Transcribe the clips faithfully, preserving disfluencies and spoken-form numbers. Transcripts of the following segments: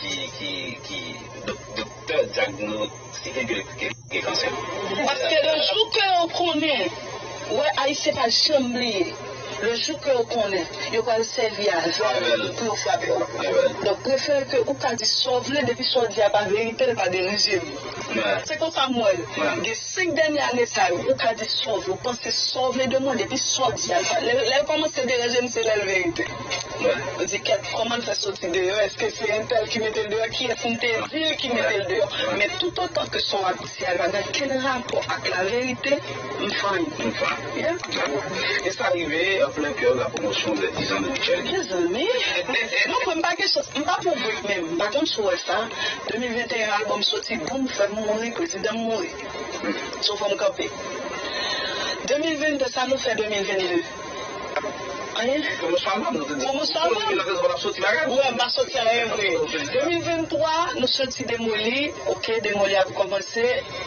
ki, ki, ki dok- doktè dyagnostike ke l gen kansè. Paske le jou ke yo konnen, wè, Ayisyen pa janm bliye. Le jou ke yo konnen, yo pral sèvi a zam pou yo frape w. Donk, prefere ke ou ka di sa w vle, depi sa w di a pa verite, l pa deranje m. Se konsa m wè l. Gen senk dènye ane sa yo, ou ka di sa w vle, ou panse sa w vle de mwen, depi sa w di a, lè, lè l kòmanse deranje m, se lè l verite. Ou di, kèt, kòman l fè soti deyò? Èske se entèl ki mete l deyò? Kiyès m te di l ki mete l deyò? Men toutotan ke sa w ap di a pa gen kenn rapò ak laverite, m fine. M fine. Yeah. E sa rive an plen kè la promosyon de dizan de Michel. Mezanmi, non, mwen m pa gen chans, m pa pran break menm. M pa konn si w wè sa. De mil venteyen, albòm soti, boum, fè m mouri, prezidan m mouri. So fò m kanpe. De mil vennde, sa nou fè de mil vennde? Anyen. Promosyon albòm, nou te di. Promosyon albòm. Wi, m pa soti anyen vre. De mil venntwa, nou soti Demoli. Ok, Demoli ap kòmanse.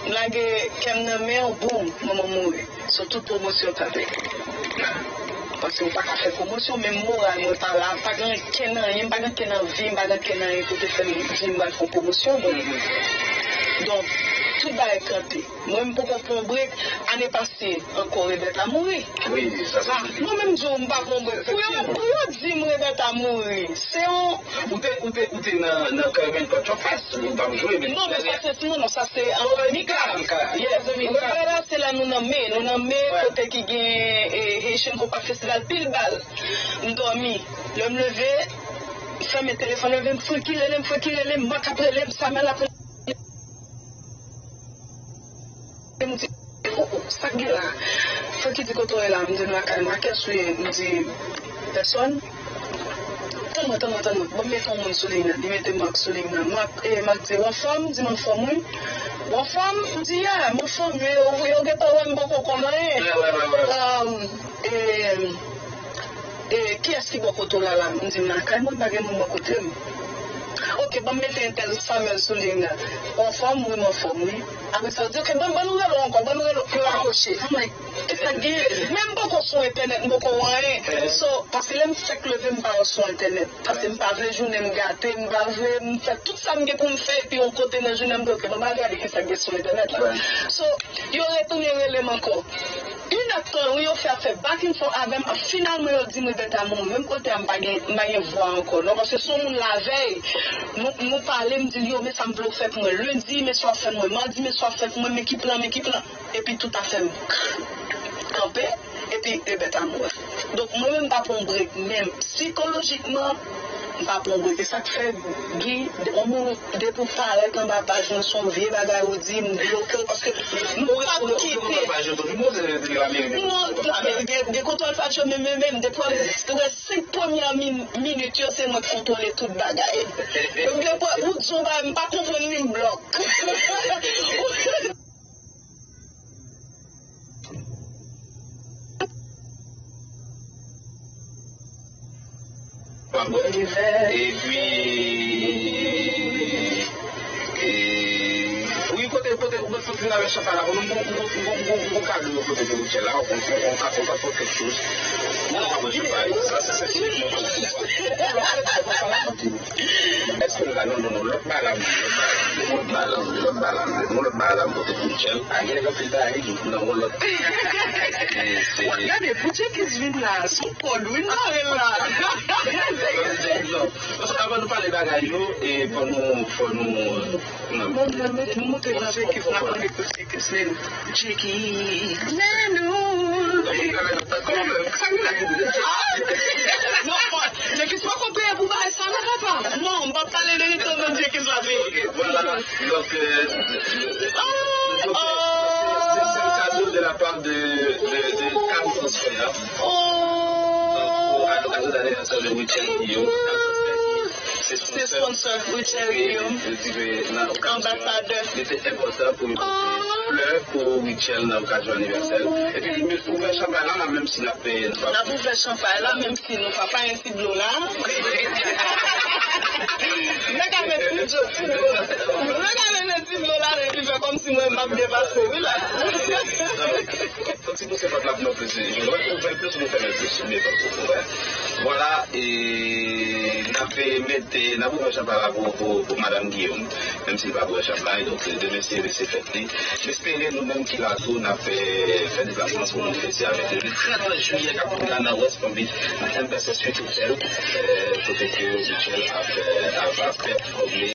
M lage kè m nan men w, boum, manman m mouri. So tout promosyon kanpe. Paske ou pa ka fè promosyon, menm moral mwen pa la, pa gen kenn anyen, m pa gen kenn anvi, m pa gen kenn anyen pou te fè m di m pral fè promosyon. Donk, donk, tout bagay kanpe. Mwen, m poko pran break. Ane pase, ankò Rebèta mouri. Wi, sa se. Ah, mwen menm di w, m pa pran break. Pou yo, pou yo di m Rebèta mouri, se yon Ou te, ou te, ou te nan, nan Caribbean Culture Fest, ou t ap jwe, men... Non, men sa se, non, non, sa se an Mika. Mika. Yes. Mika la, se la nou nan me, nou nan me, kote ki gen, eh, Haitian Compas Festival, pil bal. M dòmi. Lè m leve, m fèmen telefòn, leve m, Francky rele m, Francky rele m, Marc ap rele m, Samuel ap rele m. M di, "Oh, oh, sa k gen la?" Francky di, "Kote w ye la?" M di, "M lakay m." "A kiyès ou ye?" M di, "Pèsòn." "Tann mwen, tann mwen, tann mwen. Ban m mete yon moun sou liy nan." Li mete Marc sou liy nan. Marc, eh, Marc di, "W anfòm?" M di, "M anfòm, wi." "W anfòm?" M di, "Yeah, m anfòm, wi. Yo, yo gentan wè m poko konn anyen." Um, eh, E, kiyès ki bò kote w la la? M di, "M lakay mwen, pa gen moun bò kote m." "Ok, ban m mete entèl Samuel sou liy nan." "Ou anfòm?" "Wi, m anfòm, wi." Apre sa, yo di, "Ok, ban, ban nou rele w ankò, ban nou rele w." Yo rakwoche. I'm like, "Kisa k genyen?" Men m poko sou entènèt, m poko wè anyen. So, paske lè m fèk leve, m pa sou entènèt. Paske m pa vle jounen m gate, m pa vle m fè tout sa m gen pou m fè, epi yon kote nan jounen m di, "Ok, ban m al gade kisa k gen sou entènèt la." So, yo retounen rele m ankò. Inèdtan, wi, yo fè ap fè back and forth avè m. Finalman, yo di m Rebèta mouri. Menm kote a, m pa gen, m pa gen vwa ankò. Non, paske se yon moun lavèy, nou, nou pale, m di l, "Yo, men sa m vle w fè pou mwen lendi, men sa w ap fè pou mwen madi, men sa w ap fè pou mwen, men ki plan, men ki plan." Epi tout afè m kanpe, epi Rebèta mouri. Donk, mwen menm, m pa pran break, men sikolojikman, m pa pran break. E sa k fè, Guy, yon moun depi w parèt anba paj mwen, se yon vye bagay ou di, m bloke w, paske m p ap kite. Non, Lamerik gen, gen kontwòl pa t yo, men, men, men, depi w wè senk premyè min-, minit yo, se mwen k kontwole tout bagay. Donk, depi w di yon bagay, m pa konprann li, m blòk. Epi, e, wi, kote, kote, ou mèt soti la avèk chanpay la, bon, bon, bon, kado yo kote pou Michel la, on, on, on, on, on, on, kèk choz. Bon, on, on, chanpay, sa, se, se, se, Èske nou ka, non, non, non, lòt bagay la, lòt bagay la, lòt bagay la, lòt bagay la, lòt bagay la, kote Michel? A gen anpil bagay ki nan yon lòt. E, se... Gade, pou Jenkins vin la, se yon kòd, wi, n mare l la. Non, paske avan nou pale bagay yo, e fò nou, fò nou, non. Bon, mwen mete, mwen montre nan Jenkins la, mwen mete Jenkins, men Jenkins, men nou. Sa ki la ki non, bon, Jenkins poko peye pou bagay sa non, papa. Non, m p ap pale de retou non, Jenkins la peye. Ok, vwala. Donk, euh, se kado de la part de, de, de Cam Transfert. Donk, pou, à l'occasion d'anniversaire de Rutshelle Guillaume, Cam Transfert ki se sponsor Rutshelle Guillaume, anbasadè. Li te enpòtan pou yo pote flè pou Rutshelle nan okazyon anivèsè l. Epi, nou ouvè chanpay la, la, menm si n ap, n ap... N ap ouvè chanpay la, menm si nou pa, pa gen ti dlo la. Nèg ap met Mwen gade nan ti dlo la epi fè kòmsi mwen m ap byen pase wi la. Ti pou se fòt la pou nou plis. Mwen ouvè l plis, nou fèmen l plis. Byen fòt. Vwala, e n ap mete, n ap ouvè chap la pou, pou, pou madanm Guillaume. Menm si l pa bwè chap la, donk demen se, se fèt li. M espere nou menm ki la tou, n ap fè deplasman pou nou fete avèk li. Le trèz jiyè k ap vini la nan West Palm Beach, nan M S S Street Hotel, kote ke Michel ap, ap, ap pèfòme